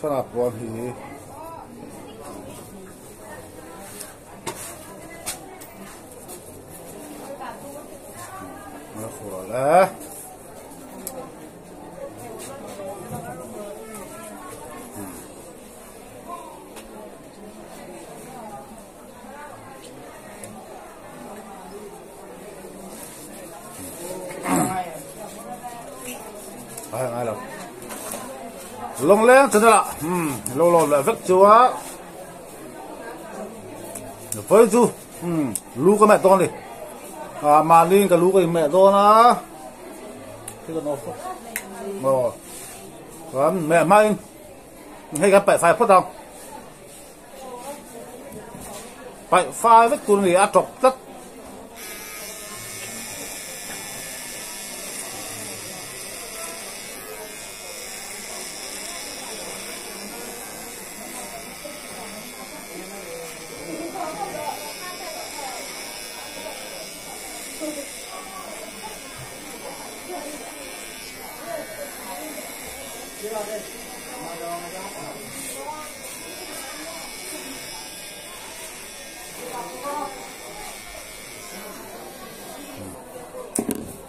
Thlalak puan hi a fual e. Ai ngai lo. Long leng channel ah um lo lo leh vek chu a voi chu um lu ka meh dawn ni a mahni in ka lu ka in meh dawn a khi ka off aw chuan meh hma in hei kan paih fai phawt ang. Paih fai vek tur a ni a tawp tlat.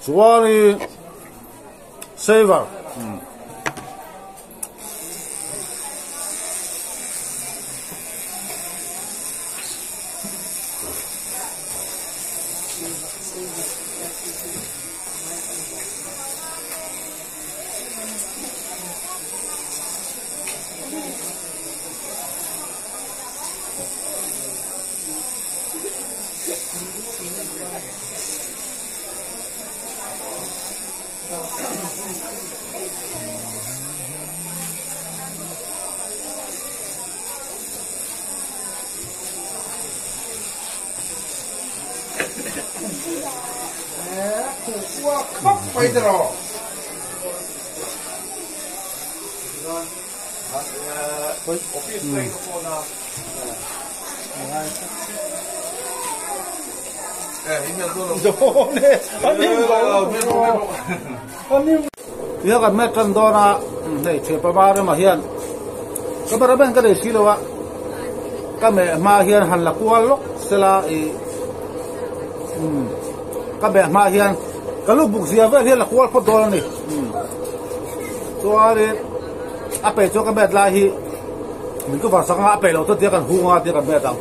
Chuanin saver Tia kan met tan dawn a hei thian pama ramah hian cameraman ka nei si lo a ka meh hma hian han la kual lawk sela ih umm ka meh hma hian ka lu buk zia vel hian la kual phawt dawn a ni chuanin a peih chuan ka met lai hi min cover sak anga a peih loh chuan tia kan hung anga tia kan met ang.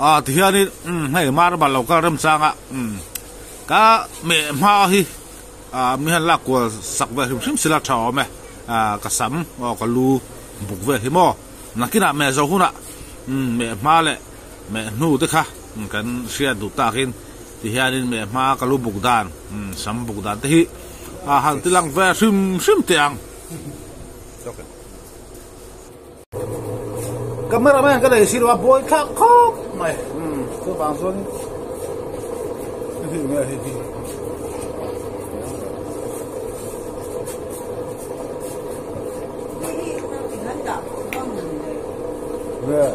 Ah tihianin umm hei marble lo kal remchanga umm ka meh hma hi ah mi hian lak kual sak ve hrim hrim sila tha awm e ah ka sam aw ka lu buk vel hi maw nakinah meh zo hunah umm meh hma leh meh hnu te kha kan hriat duh takin tihianin meh hma ka lu buk dan umm sam buk dan te hi ah han ti lang ve hrim hrim teh ang. Cameraman ka nei si lo a buai thlak khawp mai umm chuvang chuan hi nge hei hi nge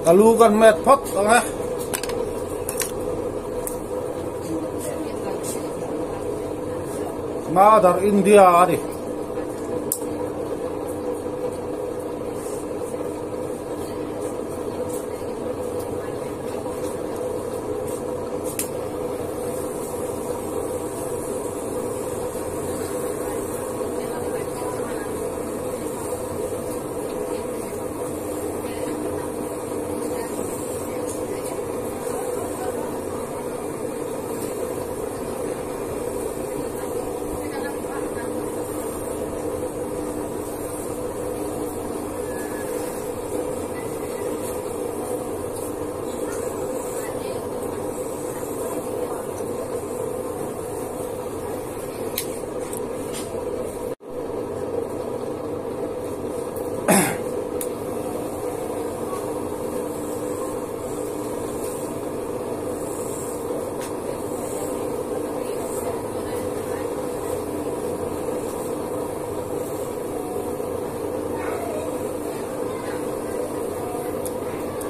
Ka lu kan met phawt ang e. Mother India a ni.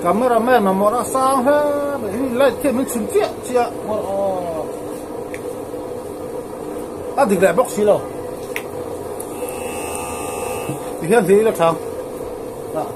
Cameraman mamawh a sang hle mai hi light khian min chhun chiah chiah aw a dik leh bawk si lo tihian hlir ila tha ah.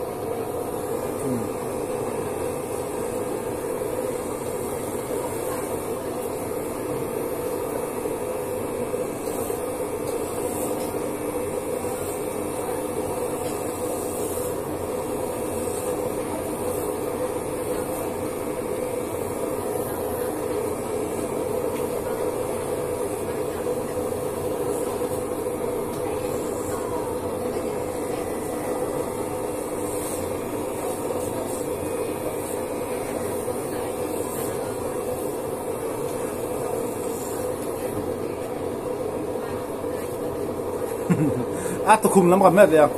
A tukhum lam ka hmet leh ang.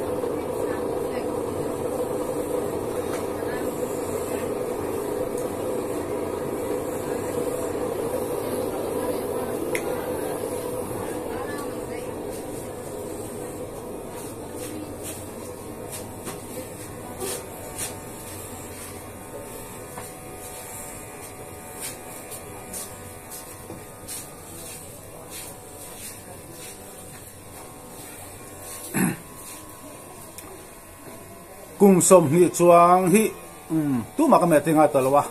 Kum 20 chuang hi tumah ka met ngai ta lo a,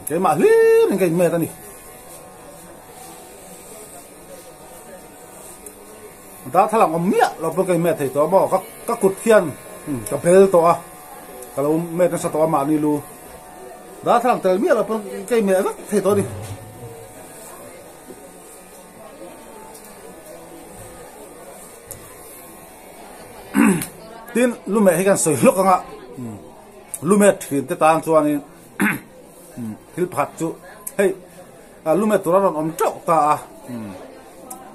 keimah hlir in ka in met a ni. Darthlalang awm miah lo pawh ka in met thei tawh a maw, ka kut hian ka bel tawh a, ka lo met nasa tawh a mahni lu. Darthlalang tel miah lo pawh ka in met vek thei tawh a ni. Tin, lumeh hi kan sawi hlawk anga lumeh thin te tan chuanin thil pakhat chu hei lumeh tura rawn awm teuh ta a,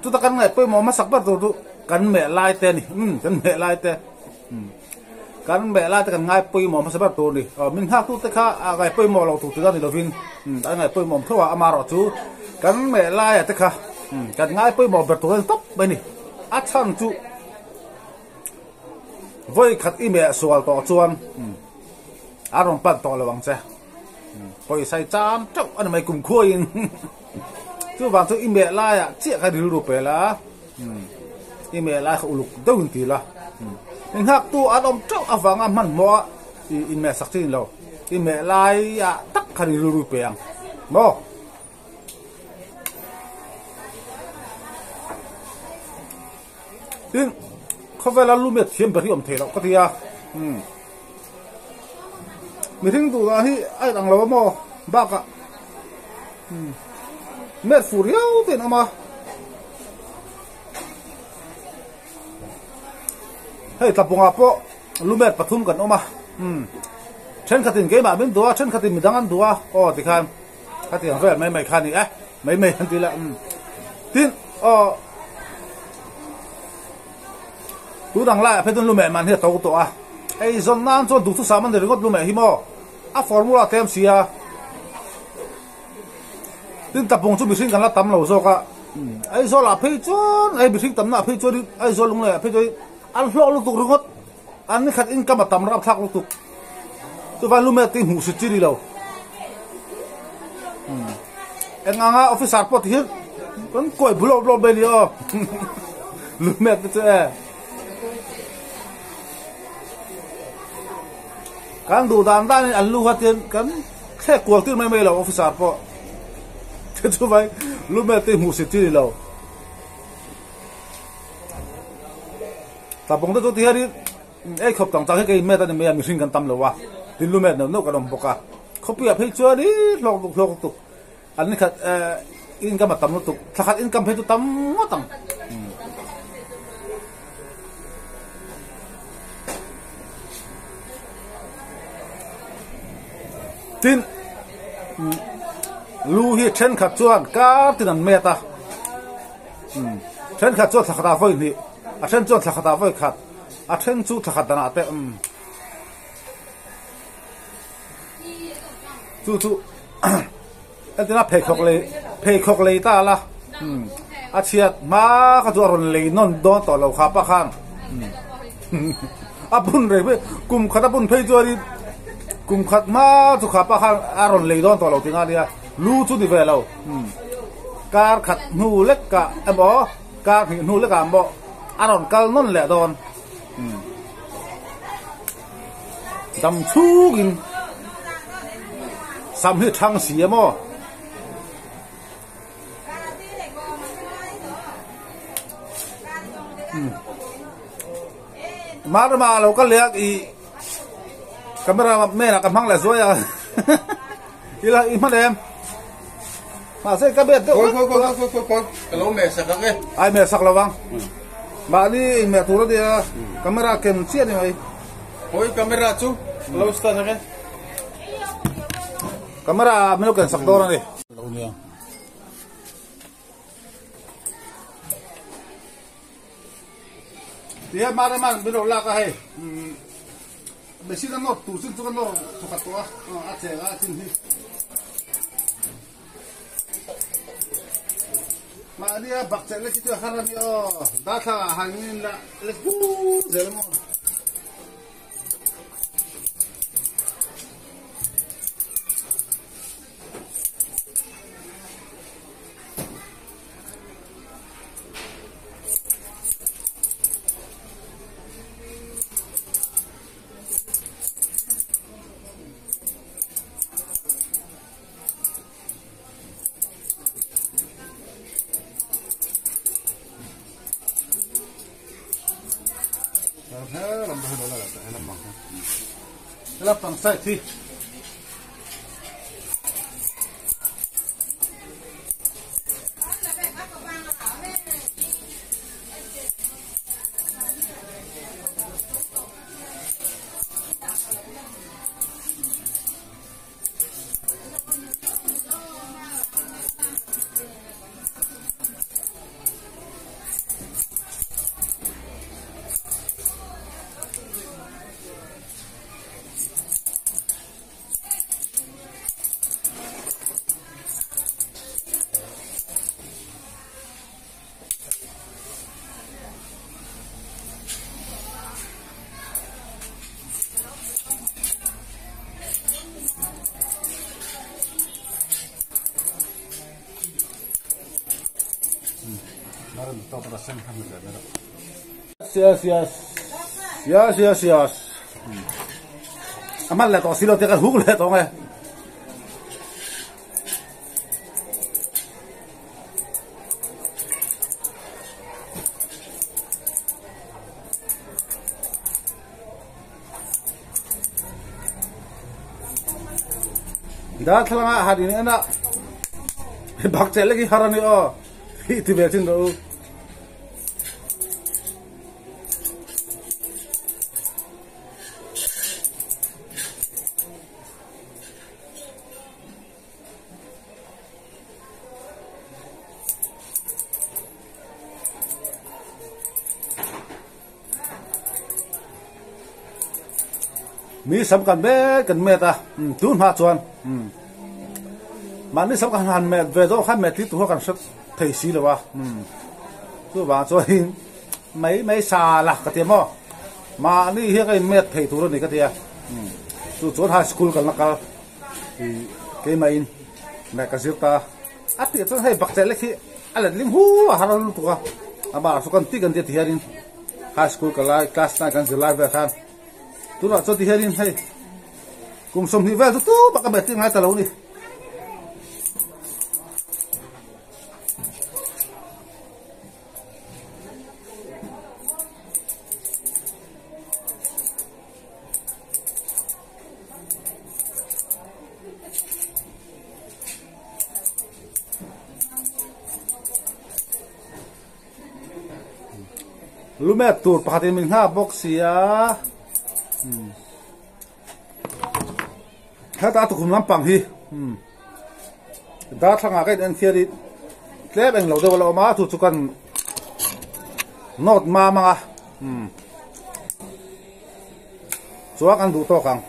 chuta kan ngaih pawimawh hmasak ber tur chu kan meh lai te a ni, kan meh lai te. Kan meh lai te kan ngai pawimawh hmasa ber tur a ni. Min nghaktu te kha a ngai pawimawh lo tur tih a ni lovin an ngai pawimawh awm tho a, amaherawh chu kan meh laia te kha kan ngai pawimawh ber tur a ni tawp mai a ni. A chhan chu vawi khat i meh sual tawh chuan a rawn pan tawh lo ang che. Pawisa i chan teuh a ni mai kumkhuaiin. Chuvang chu i meh laiah chiah kha rilru pe la. I meh lai kha uluk deuh in ti la. I nghaktu an awm teuh avanga hmanhmawh a i inmeh sak chin lo. I meh laiah tak khan i rilru pe ang maw? Tin, khawvela lumet thiam ber hi awm thei loh ka ti a. Mihring duhdah hi a inang lo a maw? Bakah Met fuh riau te an awm a. Hei tlapungah pawh lumet pathum kan awm a. Umm thenkhatin keimah min duh a, thenkhatin midang an duh a. Aw tikhan khatiang vel mai mai kha a ni e. Mai mai an ti la. Umm tin aw tunang laiah phei chuan lumeh man hi a to tawh a. Eizawn nan chuan duhthusam a ni ringawt lumeh hi maw? A formula tlem si a. Tin tapung chu mihring kan la tam lo zawk a. Aizawl ah phei chuan hei mihring tamna ah phei chuan Aizawl lunglei ah phei chuan an hlawk lutuk ringawt. An ni khat income a tam rapthlak lutuk. Chuvan lumet te hmuh si chi ni lo. Eng anga officer pawh ti hian kan kawi bulawp lawp mai ni aw. Lumet te chu e. Kan duh dan danin an lu kha tian kan thlek kual tir mai mai lo officer pawh te chu vai lu mel te hmuh sit chi ni lo. Tlabawng te chu ti hianin ei khawp tang chang hi kei met a ni mai a mihring kan tam lo a tin lu met neuh neuh kan awm bawk a khawpuiah phei chuan ih hlawk lutuk hlawk lutuk an ni khat income a tam lutuk thla khat income phei chu tam ngawt ang. Tin, lu hi thenkhat chuan kar tin an met a, thenkhat chuan thla khatah vawi hnih, a then chuan thla khatah vawi khat, a then chu thla khat danah te chu chu entirna pheikhawk lei pheikhawk lei ta la a chhiat hma kha chu a rawn lei nawn dawn tawh lo kha pa khan a bun rei phei kum khat a bun phei chuanin. Kum khat hma chu kha pa khan a rawn lei dawn tawh lo ti nga nia, lu chu ni ve lo. Kar khat hnu lekah emaw kar hnih hnu lekah maw a rawn kal nawn leh dawn. Dam chhungin sam hi thang si emaw. Marama lo kal leh a i camera man ah ka hmang leh zuai a ila i hman em mahse ka bet deuh khawi khawi khawi khawi khawi ka lo meh sak ang e ai meh sak lo vang mahni in meh tur a nia camera ken chiah ni mai khawi camera chu ka lo start ang e camera min lo ken sak dawn a ni lo nia Ti hian mara man min lo lak a hei machine a nawr tur chin chu ka nawr thawkhat tawh a a cheng a chin hi mahni a bak chelh lek hi chu a har a ni aw darthlalang ah han in la lek bur zel a maw. Lampang side hi Yes, yes. Yes, yes, yes. A man leh tawh si lo te ka huk leh tawh nge. Darthlalang ah han in en a bak chelh lek hi har a ni aw hi ti ve chin rawh u. Mi sam kan mek kan met a tun hma chuan mahni sam kan han met ve deuh khan met hi tur kan hre thei si lo a chuvang chuanin mai mai sa la ka ti maw mahni hian ka inmet thei tur a ni ka ti a chu chuan high school kan la kal ih keimahin meh ka zir ta a tih chuan hei bakcheh lek hi a let ling hu a har lutuk a amah chu kan ti kan ti hianin high school ka lai class nine kan zir lai vel khan tunah chuan ti hianin hei kum 20 vel chu tu bak a met tir ngai ta lo ni. Lumet tur pakhat in min nghak bawk si a heta tukhum lampang hi darthlalang ah ka in en khian in tlem englo deuh a la awm a chu chu kan note mam ang a. Chuan kan duh tawk ang.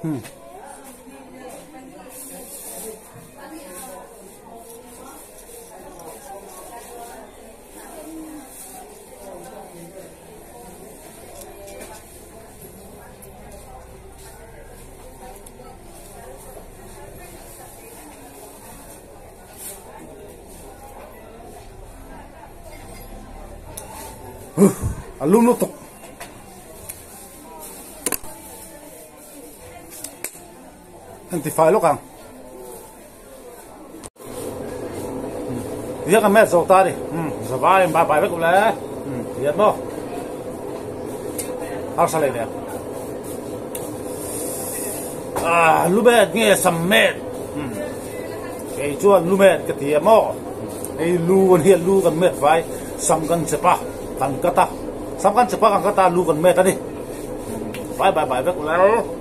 Hmm. A lum lutuk. An ti fai lawk ang. Tihian kan met zawk ta a ni. Zavai in bye bye vek ule. Tihian maw. Harsa leh nen. Ah, lumet nge sam met. Kei chuan lumet ka ti a maw. Hei lu an hian lu kan met vai sam kan chep a kan cut a. Sam kan chep a kan cut a lu kan met a ni. Bye bye bye vek ule.